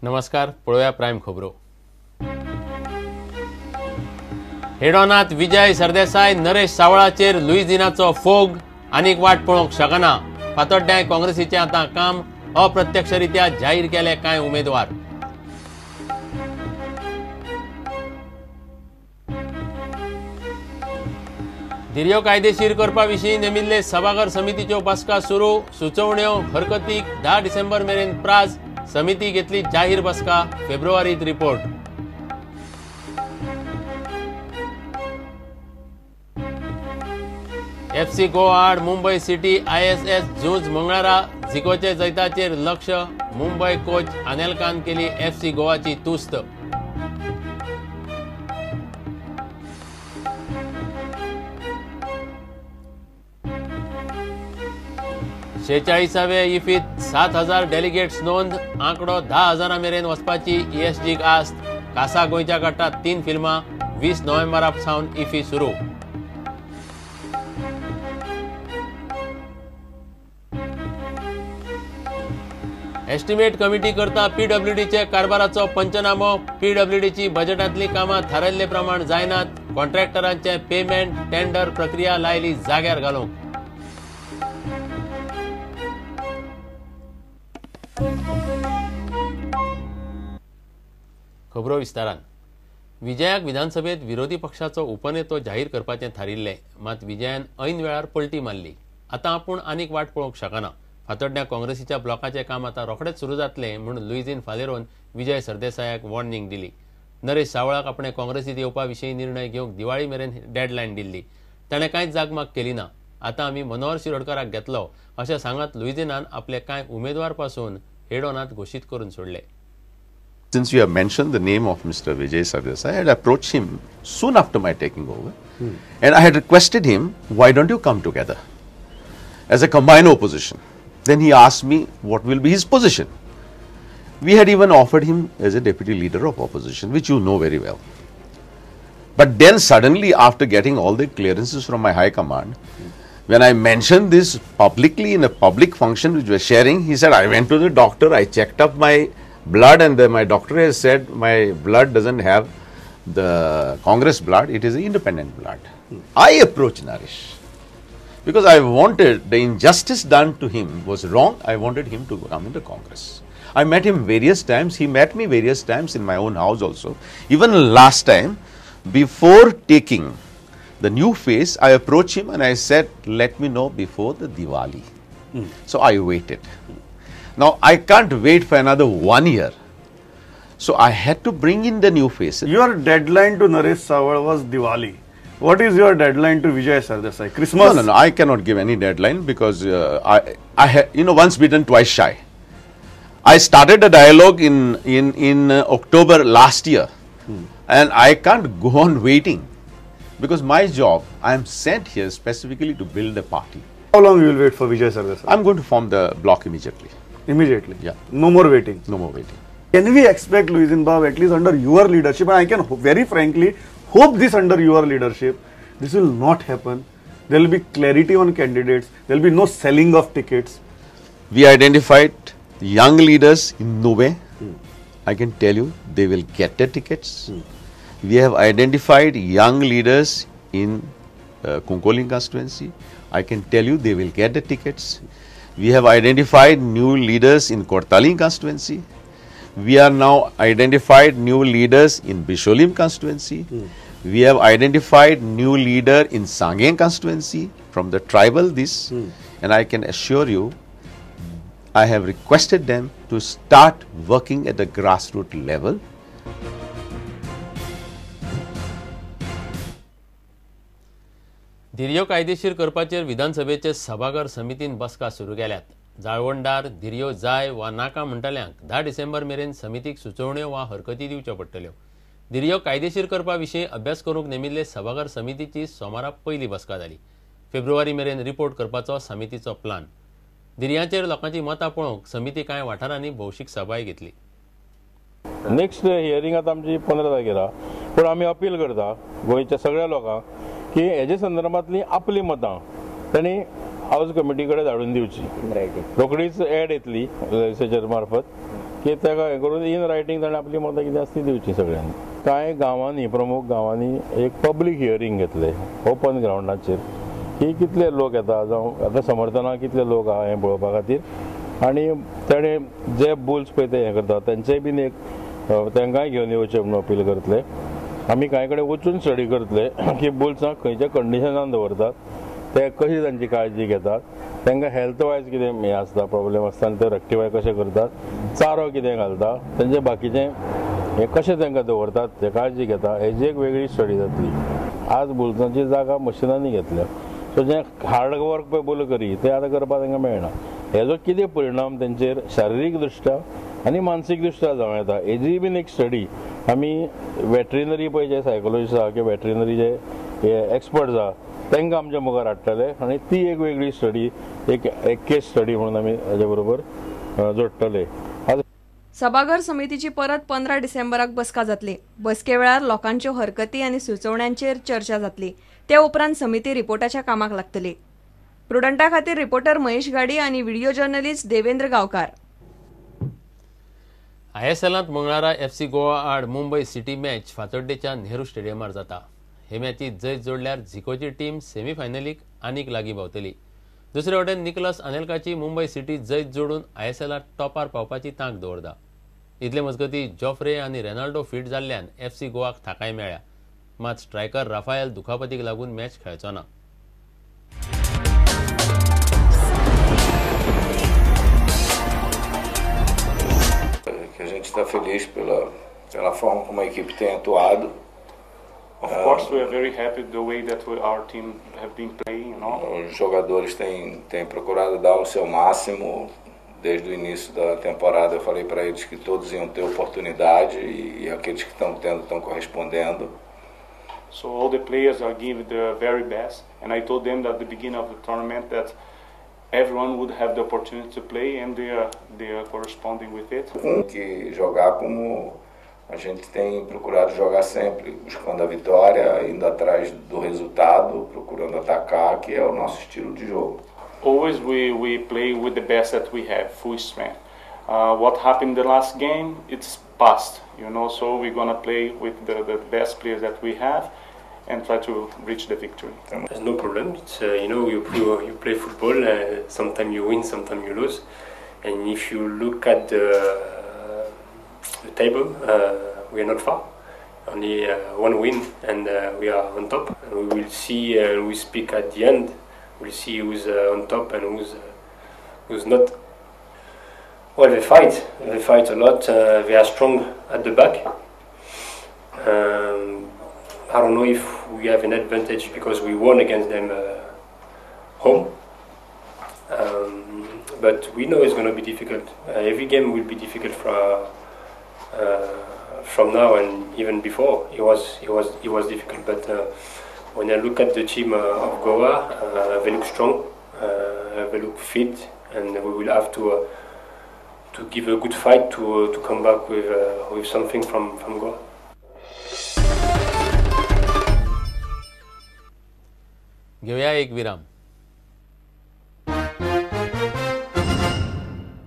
नमस्कार, पळोवया प्रायम खबरो. हेडोनात विजय सरदेसाय नरेश सावळाचेर लुईझिनाचो फोग, आनीक वाट पळोवंक शकना. फातोड्ड्यां काँग्रेसीचें आतां काम, अप्रत्यक्षरित्या जाहीर केले कांय उमेदवार. धिरयो कायदेशीर करपा विशीं नेमिल्ले सभाघर समितीच्यो बसका सुरू, सुचोवण्यो हरकतीक 10 डिसेंबर मेरेन प्राज. समिती घेतली जाहीर बसका, फेब्रुवारीत रिपोर्ट. एफसी गोवा आड मुंबय सिटी आयएसएस झूज मंगळारा, झिकोचे जैताचेर लक्ष. मुंबय कोच अनेलकान केली एफसी गोवाची तुस्त. 46वे इफीत 7,000 डेलिगेट्स नोंद, आंकडो 10,000 मेरेन वचपाची ईएसजीक आस्त. कासा गोंयच्या गटात 3 फिल्मां, 20 नोव्हेंबरा सावन इफी सुरू. एस्टिमेट कमिटी करता पीडब्ल्यूडीचे कारभाराचो पंचनामो. पीडब्ल्यूडीची बजेटांतली कामां थारायल्ले प्रमाण जायनात, कॉन्ट्रॅक्टरांचे पेमेंट टेंडर प्रक्रिया लायली जाग्यार घालूंक. खबरो विस्तारान. विजयाक विधानसभेत विरोधी पक्षाचो उपनेतो जाहीर करपाचें थारिल्लें, मात विजयान ऐन वेळार पलटी मारली. आतां आपूण आनीक वाट पळोवंक शकना. फातोड्ड्यां काँग्रेसीच्या ब्लॉकाचें काम आतां रोखडेंच सुरू जातलें म्हूण लुईझिन फालेरोन विजय सरदेसायाक वॉर्निंग दिली. नरेश सावळाक आपणें काँग्रेसींत येवपा विशीं निर्णय घेवंक दिवाळी मेरेन डेडलायन दिल्ली, ताणें कांयच जागमाग केली ना. आतां आमी मनोहर शिरोडकाराक घेतलो अशें सांगत लुईझिनान आपले कांय उमेदवार पासून हेडोनात घोशीत करून सोडले. Since you have mentioned the name of Mr. Vijay Sardesai, I had approached him soon after my taking over, and I had requested him, why don't you come together as a combined opposition? Then he asked me what will be his position. We had even offered him as a deputy leader of opposition, which you know very well. But then suddenly, after getting all the clearances from my high command, when I mentioned this publicly in a public function which we were sharing, he said, I went to the doctor, I checked up my blood, and my doctor has said my blood doesn't have the Congress blood, it is independent blood. I approached Naresh because I wanted, the injustice done to him was wrong, I wanted him to come into Congress. I met him various times, he met me various times in my own house also. Even last time, before taking the new face, I approached him and I said, let me know before the Diwali. So I waited. Now, I can't wait for another 1 year. So I had to bring in the new faces. Your deadline to Naresh Saval was Diwali. What is your deadline to Vijay Sardesai? Christmas? No, no, no. I cannot give any deadline because I you know, once bitten, twice shy. I started a dialogue in October last year, and I can't go on waiting because my job, I am sent here specifically to build a party. How long you will wait for Vijay Sardesai? I am going to form the block immediately. Immediately? Yeah. No more waiting? No more waiting. Can we expect, Luizinho Bab, at least under your leadership, and I can very frankly hope this under your leadership, this will not happen. There will be clarity on candidates. There will be no selling of tickets. We identified young leaders in Nuvem. I can tell you, they will get the tickets. We have identified young leaders in Cuncolim constituency. I can tell you, they will get the tickets. We have identified new leaders in Cortalim constituency. We are now identified new leaders in Bisholim constituency. We have identified new leader in Sanguem constituency from the tribal this. And I can assure you, I have requested them to start working at the grassroots level. धिरयो कायदेशीर करपाचेर विधानसभेचे सभाघर समितीन बसका सुरू केल्यात. जाळवणदार धिरयो जाय वा नाका म्हणटल्यांक 10 डिसेंबर मेरेन समितीक सुचोवण्यो वा हरकती दिवच्यो पडटल्यो. धिरयो कायदेशीर करपा विशीं अभ्यास करूंक नेमिल्ले सभाघर समितीची सोमारा पयली बसका जाली. फेब्रुवारी मेरेन रिपोर्ट करपाचो समितीचो प्लान. धिरयांचेर लोकांची मतां पळोवंक समिती कांय वाठारांनी भौशीक सभाय घेतली. नेक्स्ट हियरींग आतां आमची 15 तारखेर आहा, पूण आमी अपील करता गोंयच्या सगळ्या लोकांक की हेजे संदर्भांतली आपली मतां तांणी हावज कमिटी कडेन धाडून दिवची. रोखडीच एड येतली लेजिस्लेचर मार्फत की ताका हें करून इन रायटींग ताणें आपली मतां कितें आसा ती दिवची सगळ्यांनी. कांय गांवांनी, प्रमुख गांवांनी एक पब्लीक हियरींग घेतले ओपन ग्रावंडाचेर की कितले लोक येता जावं आतां समर्थनाक कितले लोक आहा हें पळोवपा खातीर. आनी ताणें जे बुल्स पळय ते हें करता तेंचेय बीन एक तांकांय घेवन येवचें म्हणून अपील करतले. आमी कांय कडेन वचून स्टडी करतले की बुल्सांक खंयच्या कंडिशनान दवरतात, ते कशी तांची काळजी घेतात, तांकां हेल्थ वायज कितें हें आसता प्रॉब्लेम आसता आनी ते रेक्टिफाय कशें करतात, चारो कितें घालता, तेंचे बाकीचें हें कशें तांकां दवरतात, ते काळजी घेता, हेजी एक वेगळी स्टडी जातली. आज बुल्सांची जागा मशिनांनी घेतल्या, सो जें हार्ड वर्क पळय बुल करी तें आतां करपाक तांकां मेळना. हेजो कितें परिणाम तेंचेर शारिरीक दृश्ट्या आनी मानसीक दृश्ट्या जावं येता हेजी बीन एक स्टडी आमी वेटरिनरी पळय जे सायकोलॉजिस्ट आहा किंवा वेटरिनरी जे एक्सपर्ट्स आहा तांकां आमच्या मुखार हाडटले आनी ती एक वेगळी स्टडी, एक केस स्टडी म्हणून आमी हाजे बरोबर जोडटले. सभाघर समितीची परत 15 डिसेंबराक बसका जातली. बसके वेळार लोकांच्यो हरकती आनी सुचोवण्यांचेर चर्चा जातली. ते उपरांत समिती रिपोर्टाच्या कामाक लागतली. प्रुडंटा खातीर रिपोर्टर महेश गाडी आनी व्हिडिओ जर्नलिस्ट देवेंद्र गांवकार. आयएसएलांत मंगळारा एफसी गोवा आड मुंबय सिटी मॅच फातोड्डेच्या नेहरू स्टेडियमार जाता. हे मॅचीत जैत जोडल्यार झिकोची टीम सेमीफायनलीक आनीक लागीं पावतली. दुसरे वटेन निकलस अनेलकाची मुंबय सिटी जैत जोडून आयएसएलांत टॉपार पावपाची तांक दवरता. इतले मजगती जॉफ्रे आनी रेनाल्डो फिट जाल्ल्यान एफसी गोवाक थाकाय मेळ्ळ्या. मात स्ट्रायकर राफायल दुखापतीक लागून मॅच खेळचो ना. Que a gente está feliz pela forma como a equipe tem atuado. Of course, we are very happy the way that our team have been playing, you know. Os jogadores têm procurado dar o seu máximo desde o início da temporada. Eu falei para eles que todos iam ter oportunidade e aqueles que estão tendo estão correspondendo. So all the players are giving their very best, and I told them that at the beginning of the tournament that everyone would have the opportunity to play, and they are corresponding with it. Que jogar como a gente tem procurado jogar sempre, buscando a vitória, indo atrás do resultado, procurando atacar, que é o nosso estilo de jogo. Always we play with the best that we have, full strength. What happened in the last game, it's past, you know, so we're gonna play with the best players that we have and try to reach the victory. There's no problem. It's, you know, you play football, sometimes you win, sometimes you lose. And if you look at the table, we are not far. Only one win and we are on top. And we will see, we speak at the end, we'll see who's on top and who's not. Well, they fight. They fight a lot. They are strong at the back. I don't know if we have an advantage because we won against them home. But we know it's going to be difficult. Every game will be difficult from now and even before. It was difficult. But when I look at the team of Goa, they look strong, they look fit, and we will have to give a good fight to come back with something from Goa. घेऊया एक विराम.